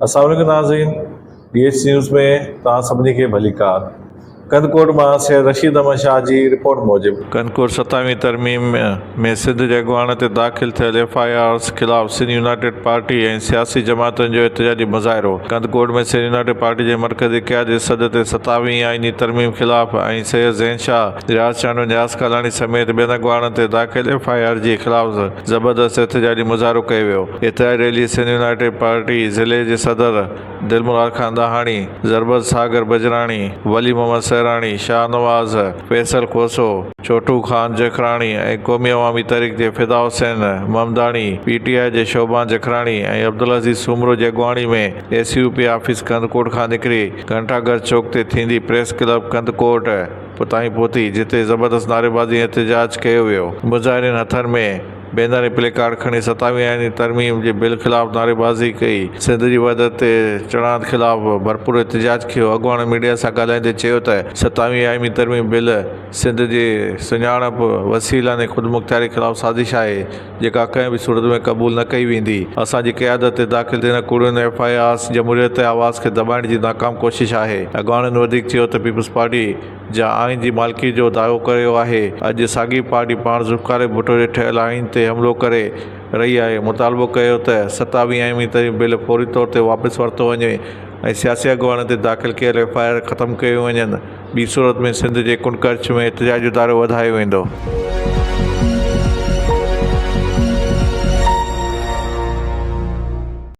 السلام عليڪم ناظرين ڊي ايڇ نيوز ۾ توهان سڀني کي ڀليڪار ڪنڌڪوٽ مان سيد رشيد احمد شاهه جي رپورٽ موجب. ڪنڌڪوٽ ستاويهين ترميم ۾ سنڌ جي اڳواڻ تي داخل ٿيل ايف I آرز خلاف سنڌ يونائيٽيڊ پارٽي ۽ سياسي جماعتن جو احتجاجي مظاهرو ڪنڌڪوٽ ۾ سنڌ يونائيٽيڊ پارٽي جي مرڪزي قيادت جي سڏ تي ستاويهين آئيني ترميم خلاف ۽ سيد زين شاهه رياض چانڊيو نياز ڪالاڻي سميت ٻين اڳواڻن تي داخل ايف I R جي خلاف زبردست احتجاجي مظاهرو ڪيو ويو. احتجاجي ريلي سنڌ يونائيٽيڊ پارٽي ضلعي جي صدر دلمراد خان ڏاهاڻي، زربت ساگر بجراڻي، ولي محمد سهراڻي، شاهنواز، فيصل کوسو، ڇوٽو خان جکراڻي ۽ قومي عوامي تحريڪ جي فدا حسين ممداڻي، پي ٽي آء جي شعبان جکراڻي ۽ عبدالعزيز سومرو جي اڳواڻي ۾ S U P office Kandhkot کان نڪري گهنٽاگهر چوڪ تي ٿيندي پريس ڪلب ڪنڌڪوٽ تائين پهتي، جتي زبردست نعريبازي ۽ احتجاج ڪيو ويو. مظاهرين هٿن ۾ بينر ۽ پلي ڪارڊ کڻي ستاويهين آئيني ترميم جي بل خلاف نعريبازي ڪئي. سنڌ جي وحدت تي چڙهاند خلاف ڀرپور احتجاج ڪيو. اڳواڻن ميڊيا سان ڳالهائيندي چيو ته ستاويهين آئيني ترميم بل سنڌ جي سڃاڻپ، وسيلن ۽ خودمختياري خلاف سازش آهي، جيڪا ڪنهن به صورت ۾ قبول نه ڪئي ويندي. اسان جي قيادت تي داخل ٿيندڙ ڪوڙين ايف I آرز جمهوريت تي آواز کي دٻائڻ جي ناڪام ڪوشش آهي. اڳواڻن وڌيڪ چيو ته پيپلز پارٽي جا آئين جي مالڪي جو دعوو ڪيو آهي، اڄ ساڳي پارٽي پاڻ ذوالفقار ڀٽو جي ٺهيل آئين تي حملو ڪري رهي آهي. مطالبو ڪيو ته ستاويهين آئيني ترميم بل فوري طور تي واپس ورتو وڃي ۽ سياسي اڳواڻن تي داخل ڪيل ايف I R ختم ڪيون وڃن، ٻي صورت ۾ سنڌ جي ڪنڊ ڪڙڇ ۾ احتجاج جو دائرو وڌايو ويندو.